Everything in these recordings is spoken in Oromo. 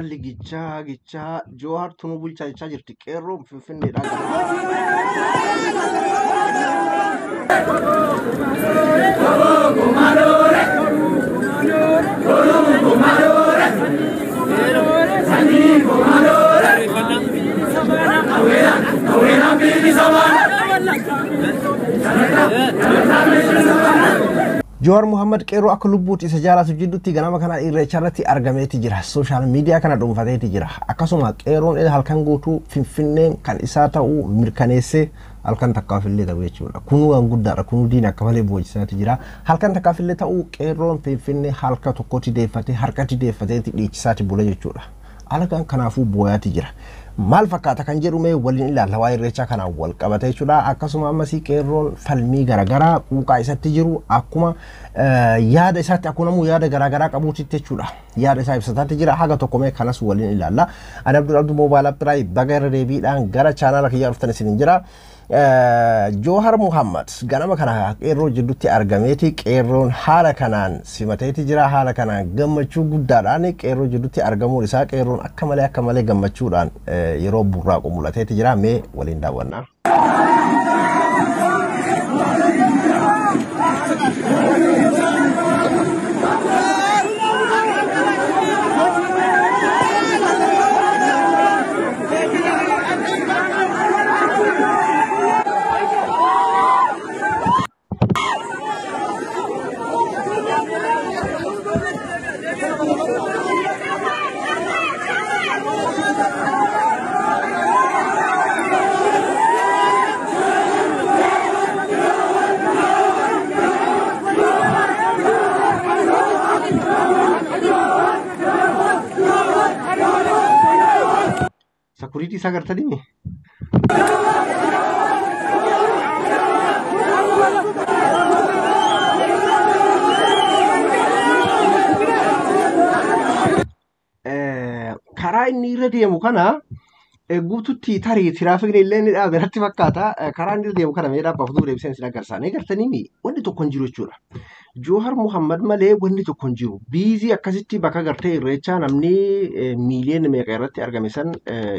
Baalli gichaa gichaa Joohar Tunuu bulchaa jechaa jirti. Qeerroon Finfinneedhaan Jowaar Muhammad qeerroo akka lubbuutti isa jaalatu jidduutti ganama kana irreecha irratti argameeti jira. Sooshaal miidiyaa kana dhuunfateeti jira. Akkasuma qeerroon halkan guutuu Finfinneen kan isaa ta'uu mirkaneessee halkan takkaafillee ta'u jechuudha. Kunuu waan guddaadha. Kunuu diina akka malee boojisaati jira. Halkan takkaafillee ta'uu qeerroon Finfinnee halka tokkotti deeffatee harkatti deeffateeti dhiichisaati bula jechuudha. Halkan kanaafuu booyaati jira. Maal fakkaata kan jedhu mee waliin ilaalla waa'ee irreechaa kanaan wal qabate jechuudha. Akkasuma ammasii qeerroon falmii garaagaraa quuqaa isatti jiru akkuma yaada isaatti akkuma namuu yaada garaagaraa qabuutitti jechuudha. Yaada isaa ibsataatti jira haga tokko mee kanas waliin ilaalla. Ani Abdul Abduu Moobaayil Appiraay baga irra deebiidhaan gara chaanaala kiyyaa dhuftan isiniin jira. Joohar Muhammad ganama kana qeerroo jidduutti argameeti qeerroon haala kanaan simateeti jira haala kanaan gammachuu guddaadhaan qeerroo jidduutti argamuun isaa qeerroon akka malee gammachuudhaan yeroo burraaqu mul'ateeti jira mee waliin daawwannaa. Sakuriitii isaa agartanii? Karaa inni irra deemu kana guututti tarii tiraafikni illee ni dhaabe natti fakkaata. Karaa inni irra deemu kana mee dhaabbaaf duuba deebiseen isin agarsiisa. Ni agartanii wanni tokko hin jiru jechuudha. Joohar Muhammad malee wanni tokko hin jiru. Biizii akkasitti bakka gartee irreechaa namni miiliyoona meeqa irratti argame san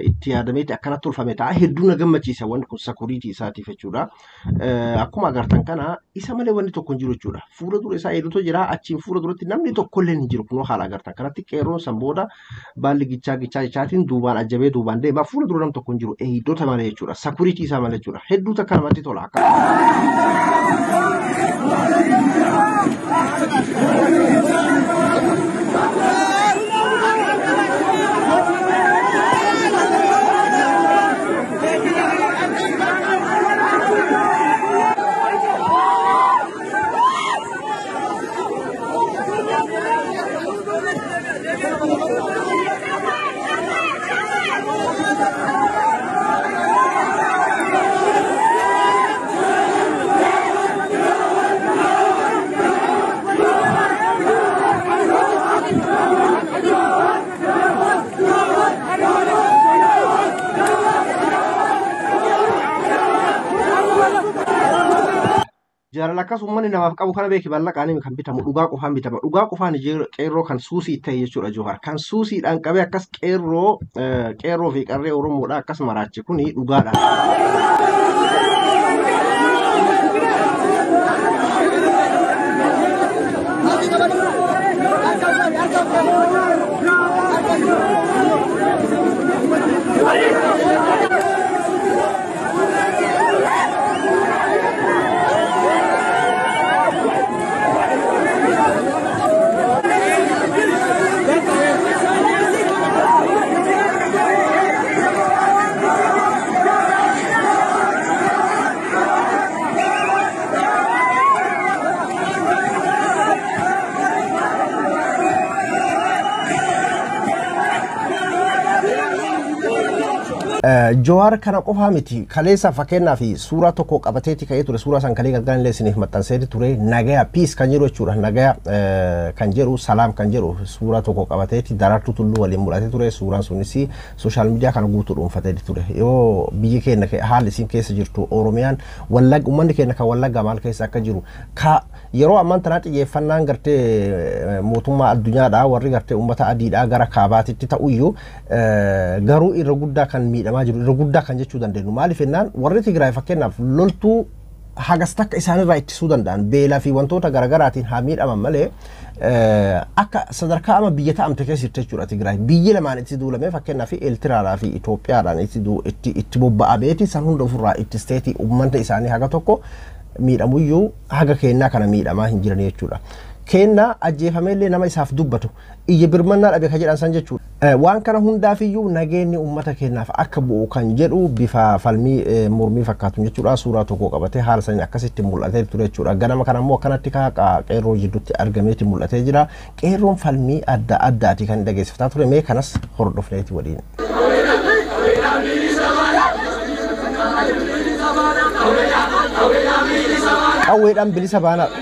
itti yaadameeti akkanatti tolfame ta'a. Hedduu na gammachiisa wanni kun sakuriitii isaatiif jechuudha. Akkuma agartan kana isa malee wanni tokko hin jiru jechuudha. Fuula dura isaa hedduutu jira. Achiin fuula duratti namni tokko illee hin jiru. Kunoo haala agartan kanatti qeerroon san booda baalli gichaa gichaa jechaatiin duubaan ajjabee duubaan deema. Fuula dura namni tokko hin jiru. Eegdota malee jechuudha. Sakuriitii isaa malee jechuudha. Hedduutu akka namatti tola. Jaalala akkas uummanni namaaf qabu kana beeki ballaqaan kan bitamu dhugaa qofaan bitama. Dhugaa qofaan qeerroo kan suusii ta'e jechuudha Joohar. Kan suusiidhaan qabee akkas qeerroo qeerroo fi qarree Oromoodha akkas maraache kuni dhugaadha. Jawaar kana qofaa miti, kaleessa fakkeenyaaf suuraa tokko qabateeti ka'ee ture. Suuraa san kalee gargaaran illee isiniif maxxanseeti ture. Nagaya, peace kan jedhu jechuudha. Nagaya kan jedhu, salaam kan jedhu suuraa tokko qabateeti Daraartuu Tulluu waliin mul'atee ture. Suuraan sunis social media kana guutuu dhuunfateeti ture. Yoo biyyi keenya haalli isiin keessa jirtu, Oromiyaan, Wallagga, uummanni keenya kan Wallaggaa maal keessa akka jiru, ka yeroo ammaan tanaa xiyyeeffannaan gartee mootummaa addunyaadhaa, warri gartee uummata adiidhaa gara kaabaatitti ta'uyyuu, garuu irra guddaa kan miidhamaa jiru, irra guddaa kan jechuu dandeenyu, maaliif jennaan, warri Tigraay fakkeenyaaf loltuu hagas takka isaanirraa ittisuu danda'an, beelaa fi wantoota garaagaraatiin haa miidhaman malee, akka sadarkaa amma biyya ta'amte keessa jirti jechuudha Tigraay. Biyyi lamaan itti duulamee, fakkeenyaaf Eertiraadhaa fi Itoophiyaadhaan itti bobba'ameeti, san hunda ofirraa ittisteeti uummata isaanii haga tokko miidhamuyyuu haga kennaa kana miidhamaa hin jiran jechuudha. Kennaa ajjeefameellee nama isaaf dubbatu iyya birmannaa dhabe ka jedhan san jechuudha. Waan kana hundaafiyyuu nageenyi uummata keenyaaf akka bu'u kan jedhu bifa falmii mormii fakkaatu jechuudha. Suuraa tokko qabatee haala saniin akkasitti mul'atee ture jechuudha. Ganama kana immoo akkanatti qeerroo jidduutti argameeti mul'atee jira. Qeerroon falmii adda addaati kan dhageessifataa ture. Mee kanas hordofneeti waliin. Qawweedhaan bilisa baanaadha.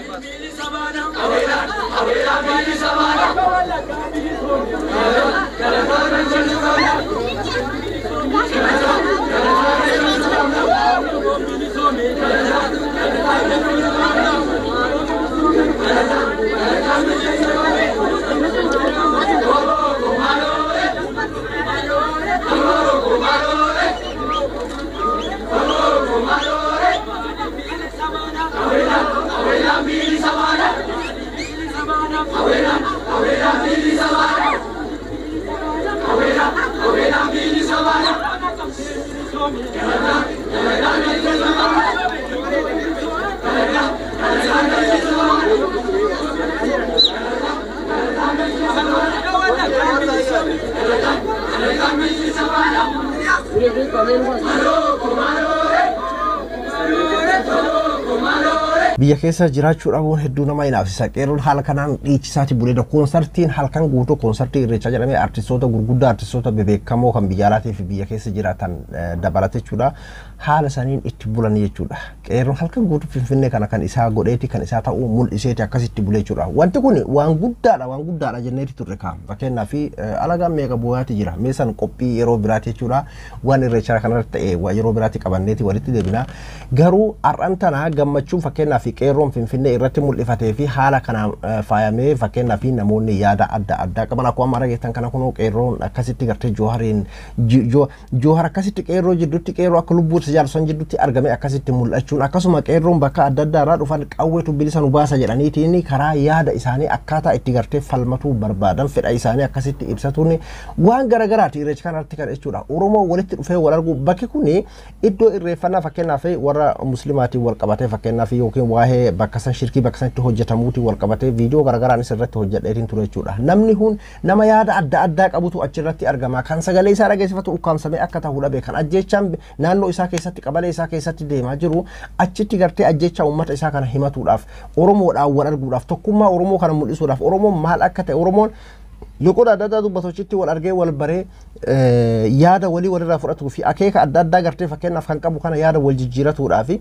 Biyya keessa jiraachuu dhabuun hedduu nama inaafsisa. Qeerroon haala kanaan dhiichisaati buleedha. Koonsartiin halkan guutuu, koonsartii Irreechaa jedhamee, artistoota gurguddaa, artistoota bebeekamoo kan biyya alaatii fi biyya keessa jiraatan dabalate jechuudha. Haala saniin itti bulan jechuudha. Qeerroon halkan guutuu Finfinnee kana kan isaa godheeti, kan isaa ta'uu mul'iseeti akkasitti bulee jechuudha. Wanti kun waan guddaadha, waan guddaadha jenneeti turre kaa. Fakkeenyaaf alagaan meeqa bu'aati jira. Meeshaan qophii yeroo biraati jechuudha. Waan Irreechaa kanarratti ta'e yeroo biraatti qabanneeti walitti deebina. Garuu har'an tana gammachuun fakkeenyaaf qeerroon Finfinnee irratti mul'ifatee fi haala kanaan faayamee, fakkeenyaaf namoonni yaada adda addaa qaban akkuma amma argitan kana, kunoo qeerroon akkasitti gartee Joohariin, Joohar akkasitti qeerroo jidduutti, qeerroo akka lubbuutti jaarsan jidduutti argame akkasitti mul'achuun, akkasuma qeerroon bakka adda addaa irraa dhufan qawweetu bilisa nu baasa jedhaniitiin karaa yaada isaanii akkaataa itti gartee falmatuu barbaadan, fedha isaanii akkasitti ibsatuun waan garagaraati Irreecha kanarratti kan jechuudha. Oromoo walitti dhufee wal argu, bakki kun iddoo irreeffannaa fakkeenyaaf warra muslimaatiin wal qabatee, fakkeenyaaf yookiin waa'ee bakka san shirkii bakka sanitti hojjetamuutiin wal qabatee viidiyoo garagaraanis irratti hojjedheetiin ture jechuudha. Namni kun nama yaada adda addaa qabutu achirratti argama. Kan sagalee isaa dhageessifatu ukkaamsamee akka ta'u dhabe, kan ajjeechaan naannoo isaa keessatti, qabalee isaa keessatti deemaa jiru, achitti gartee ajjeechaa uummata isaa kana himatuudhaaf, Oromoodhaan wal arguudhaaf, tokkummaa Oromoo kana mul'isuudhaaf, Oromoon maal akka ta'e, Oromoon loqoda adda addaa dubbatu achitti wal argee, wal baree, yaada walii walirraa fudhatuu fi akeeka adda addaa gartee fakkeenyaaf kan qabu kana yaada wal jijjiiratuudhaa fi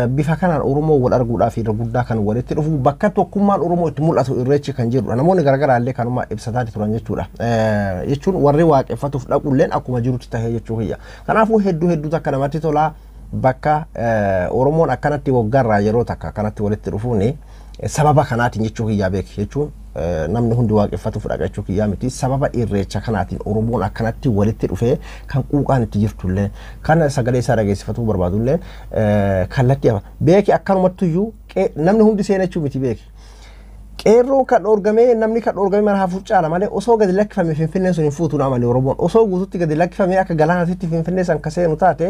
bifa kanaan Oromoo wal arguudhaa fi irra guddaa kan walitti dhufu, bakka tokkummaan Oromoo itti mul'atu Irreechi kan jedhudha. Namoonni garaagaraa illee kanuma ibsataa turan jechuudha. Jechuun warri waaqeffatuuf dhaqulleen akkuma jirutti tahee jechuu kiyya. Kanaafuu hedduu hedduu takka namatti tolaa, bakka Oromoon akkanatti waggaarraa yeroo takka akkanatti walitti dhufuuni sababa kanaatiin jechuu kiyyaa beek. Jechuun namni hundi waaqeffatuuf dhaqa jechuu kiyyaa miti, sababa Irreecha kanaatiin Oromoon akkanatti walitti dhufee, kan quuqaan itti jirtullee, kan sagalee isaa dhageessifatuu barbaadullee kallattii beeki. Akkanumattuyyuu namni hundi seenachuu miti beeki. Qeerroon kan dhoorgamee, namni kan dhoorgamee mana hafuuf caala malee, osoo gadi lakkifame Finfinneen sun hin fuutu namani. Oromoon osoo guututti gadi lakkifamee akka galaanatitti Finfinnee san ka seenu taate,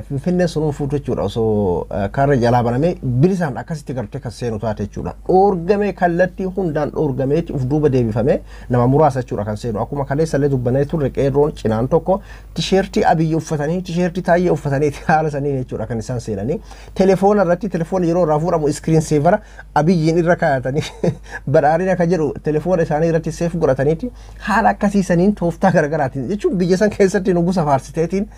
Finfinneen sun hin fuutu jechuudha. Osoo karra jalaa banamee bilisaan akkasitti gartee kan seenu taate jechuudha. Dhoorgamee, kallattii hundaan dhoorgameeti uf duuba deebifamee, nama muraasa jechuudha kan seenu. Akkuma kaleessa illee dubbanee turre, qeerroon cinaan tokko tisheertii Abiyyi uffatanii, tisheertii Taayyee uffatanii, haala saniin jechuudha kan isaan seenanii. Telefoona irratti, telefoona yeroo irraa fuudhamu screen saver Abiyyiin irra kaayatanii Badhaadhina kan jedhu telefoona isaanii irratti seef godhataniiti haala akkasiisaniin tooftaa garaagaraatiin jechuun biyya san keessatti nugusa faarsiteetiin,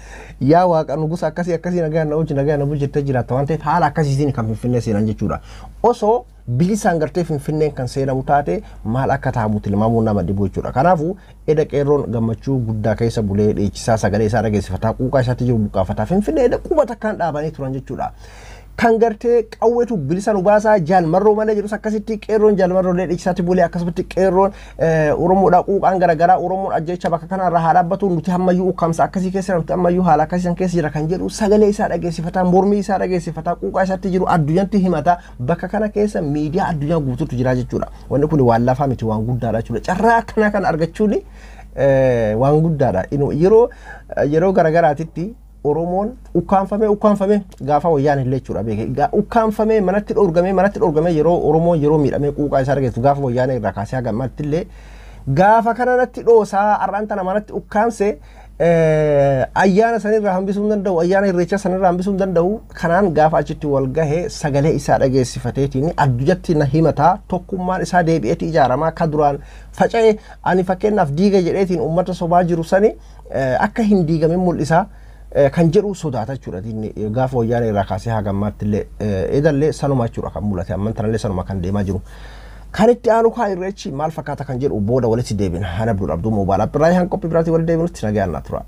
yaa Waaqa, nugusa akkasii akkasii nagaan na hojii, nagaan na bulchettee jiraatta waan ta'eef, haala akkasiitiin kan Finfinnee seenan jechuudha. Osoo bilisaan gartee Finfinneen kan seenamu taate maal akka ta'amu tilmaamuu nama dhibu jechuudha. Kanaafuu eda qeerroon gammachuu guddaa keessa bulee, dhiichisaa, sagalee isaa dhageessifataa, quuqaa isaatti jiru buqqaafataa, Finfinnee eda quba takkaan dhaabanii turan jechuudha. Kan gartee qawweetu bilisa nu baasaa, Jaalmarroo malee jedhus, akkasitti qeerroon Jaalmarroo illee dhiichisaatti bulee, akkasumatti qeerroon Oromoodha, quuqaan garaagaraa Oromoon ajjecha bakka kanarraa haa dhaabbatu, nuti ammayyuu ukkaamsa akkasii keessa, nuti ammayyuu haala akkasii san keessa jira kan jedhu sagalee isaa dhageessifataa, mormii isaa dhageessifataa, quuqaa isaatti jiru addunyaatti himataa, bakka kana keessa miidiyaa addunyaa guutuutu jira jechuudha. Wanni kun waan lafaa miti, waan guddaadha jechuudha. Carraa akkanaa kana argachuun waan guddaadha. Yeroo garaagaraatitti Oromoon ukkaanfamee gaafa Wayyaan illee jechuudha beeke, ukkaanfamee manatti dhorgamee, yeroo Oromoon yeroo miidhamee quuqaa isaa argatu, gaafa Wayyaan irraa kaasee haga ammatti illee, gaafa kana natti dhoosaa har'aan tana manatti ukkaamse ayyaana sanirraa hambisuu hin danda'u, ayyaana Irreecha sanirraa hambisuu hin danda'u. Kanaan gaafa achitti wal gahee sagalee isaa dhageessifateetiin addunyatti na himataa, tokkummaan isaa deebi'eeti ijaaramaa, ka duraan faca'e ani fakkeenyaaf diiga jedheetiin uummata sobaa jiru sani akka hin diigamin mul'isaa kan jedhu sodaata jechuudha. Diinni gaafa Wayyaanee irraa kaasee haga ammaatti illee edallee sanuma jechuudha kan mul'ate, amman tanallee sanuma kan deemaa jiru. Kan itti aanu kaa Irreechi maal fakkaata kan jedhu booda walitti deebina. Ana Abdul Abduu Moobaal Abdiraayi han qophii biraatii walitti deebinutti nagaan naa tura.